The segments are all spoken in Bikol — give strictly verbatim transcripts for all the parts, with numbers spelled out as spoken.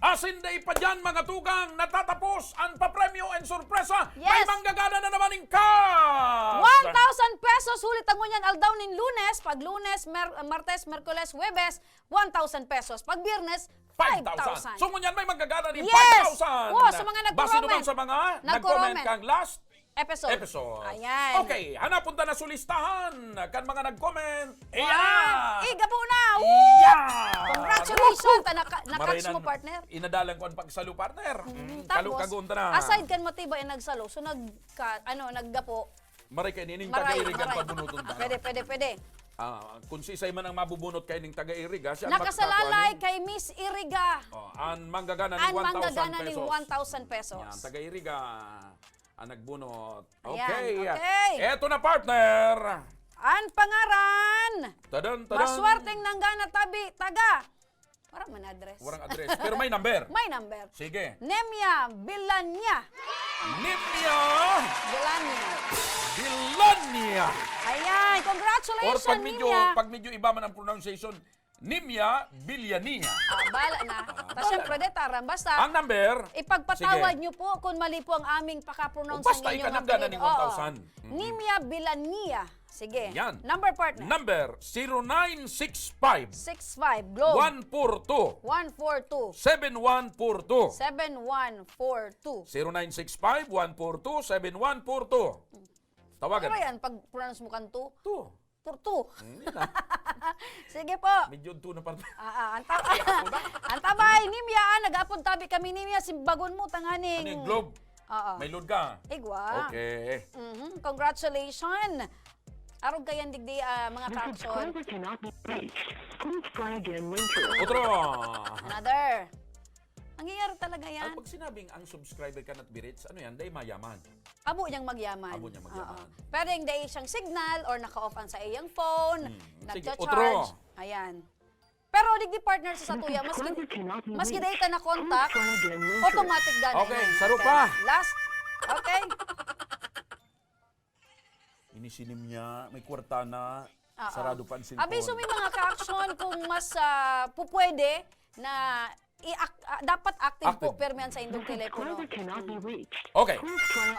Asin dai pa diyan, mga tugang, natatapos an papremyo and sorpresa. May Yes. manggagana na naman ning cash! One thousand pesos huli ta ngunyan aldaw nin Lunes. Pag Lunes, Mer-, Martes, Merkules, Huwebes, one thousand pesos. Pag Biyernes, five thousand. Five thousand. So, ngunyan may manggagana ning Yes! five thousand. Wow, sa mga Base nagko-comment. naman sa mga nag-comment Nagko-comment. kang last Episode. episode. Ayan. Okay, hanapon ta na su listahan kan mga nag-comment. Wow! Ayan! Igabo na! Woo! Ayan! Congratulations! Ta naka-, na-catch Maray mo, na partner. Inadalan ko ang pagsalo, partner. Mm, Mm, tapos, kalo-kagon ta na. aside kan matibay ang nagsalo, so nagka-, ano, naggapo. Maray kayo, nining Maray, taga-Iriga ang maray. pabunuton ta, Ah, pwede, no? pwede, pwede. Ah, kung sisay man ang mabubunot kayo ning taga-Iriga, siya ang Nakasalalay magkakakuan ni kay Miss Iriga. Oh, ang manggagana ni Ang manggagana ni one thousand pesos. one thousand pesos. Yan, taga-Iriga. Ang nagbunot. Ayan, Okay. okay. Eto na, partner. Ang pangaran. Tadan, tadan. Maswerteng nanggana tabi, taga. Wala man address. Walang address. Pero may number. May number. Sige. Nemia Bilania. Nimia Bilania. Bilania. Ayan, Or congratulations, pag medyo, Nimia. pag medyo iba man ang pronunciation, Nimia Biliania. Ah, bala na. Ah, Ta, bala syempre, na. detaran. Basta, Ang number, ipagpatawad sige. niyo po kung mali po ang aming pakapronounce O, basta ng inyong ika nagdala apelyido. ng Oo. one thousand. Mm. Nimia Bilania. Sige. Yan. Number, partner. Number, zero nine six five. Six five, Globe. One four two. One four two. Seven one four two. Seven one four two. Zero nine six five, one four two, seven one four two. Tawagan. Ano yan? Pag pronounce mo kan two? Two. Porto. Hmm, yun na. Sige po. Medyo two na, partner. Ah, ah, ang ta-, Ay, ako na. ang tabay, Nimya, ah, nag-apod tabi kami, Nimya, simbagon mo, tanganing. Ano yung Globe? Oo. May load ka? Igwa. Okay. Mhm. Congratulations. Arog kayan digdi, ah, mga The ka-action. subscriber cannot be reached. Please try again later. Otro. Another. Nangyayari talaga yan. At pag sinabing ang subscriber cannot be reached, ano yan? Dahil mayaman. Abo niyang magyaman. Abo niyang magyaman. Oo. Pero yung dai siyang signal or naka-off ang sa iyang phone, Hmm. Sige, nagcha-charge. Otro. Ayan. Pero digdi, partner, sa satuya, maski, maski dai ta na-contact, automatic gana yan. Okay, saro pa. Last. Okay. Ini si Nimya, may kwarta na, Oo. sarado pa ang cellphone. Abiso mi, mga ka-action, kung mas, ah, pupwede na i-act-, ah, dapat active po, Active. permi an saindong telepono. Okay. Okay.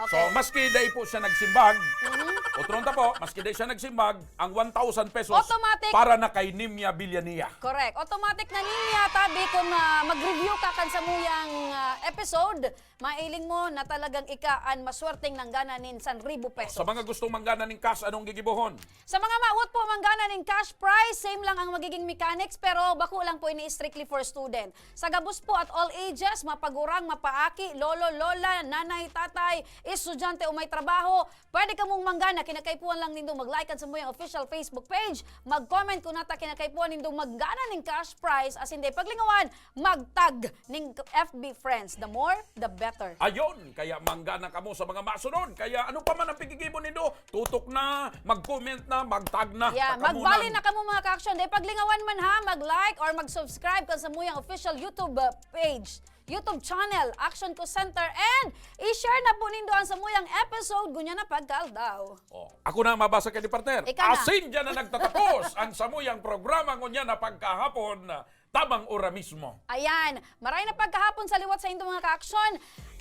So, maski dai po siya nagsimbag, Mhm. otro ta po, maski dai siya nagsimbag, ang one thousand pesos Automatic. para na kay Nimya Villania. Correct. Automatic na, Nimya, tabi kung, ah, mag-review ka kan samuyang, ah, episode, mailing mo na talagang ika an maswerteng nanggana nin san ribo pesos. Sa mga gustong manggana nin cash, anong gigibohon? Sa mga mawot po manggana nin cash prize, same lang ang magiging mechanics, pero bako lang po ini strictly for student. Sa gabos po at all ages, mapagurang, mapaaki, lolo, lola, nanay, tatay, estudyante o may trabaho, pwede kamong manggana. Kinakaipuhan lang nindo mag-like kan samuyang official Facebook page, mag-comment kun nata kinakaipuhan nindo manggana nin cash prize, asin dai paglingawan, mag-tag ning F B friends. The more, the better. Ayon, kaya manggana kamo sa mga masunod. Kaya ano pa man ang pigigibo nindo, tutok na, mag-comment na, mag-tag na. Yeah, Takamunan. magbali na kamo, mga ka-action. Dai paglingawan man, ha, mag-like or mag-subscribe kan samuyang official YouTube, uh, page, YouTube channel, Action Ko Center, and i-share na po nindo ang samuyang episode, ngunyan na pagkaaldaw. Oh, ako na ang mabasa kay partner. Ika na. Asin dyan na nagtatapos ang samuyang programa ngunyan na pagkahapon. Tabang ora mismo. Ayan. Maray na pagkahapon sa liwat sa indong mga ka-action.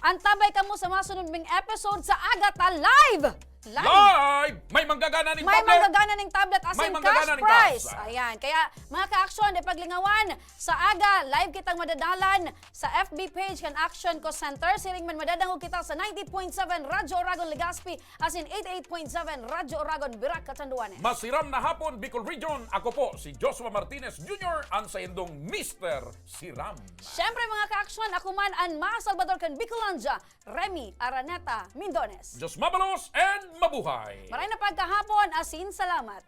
Antabay kamo sa masunod ming episode sa Aga Ta Live! Live! Live! May manggagana ning May tablet! manggagana ning tablet as May in manggagana cash ning prize! cash. Ayan. Kaya, mga ka-action, di paglingawan, sa Aga, live kitang madadalan sa F B page kan Action Ko Center. Siring man madadangog kita sa ninety point seven Radyo Oragon, Legazpi, asin eighty-eight point seven Radyo Oragon, Virac, Catanduanes. Masiram na hapon, Bicol Region. Ako po si Joshua Martinez Junior, ang saindong Mister Siram. Siyempre, mga ka-action, ako man an Maha Salvador kan Bicolandia, Remy Araneta Mindones. Diyos mabalos and mabuhay! Maray na pagkahapon, asin salamat.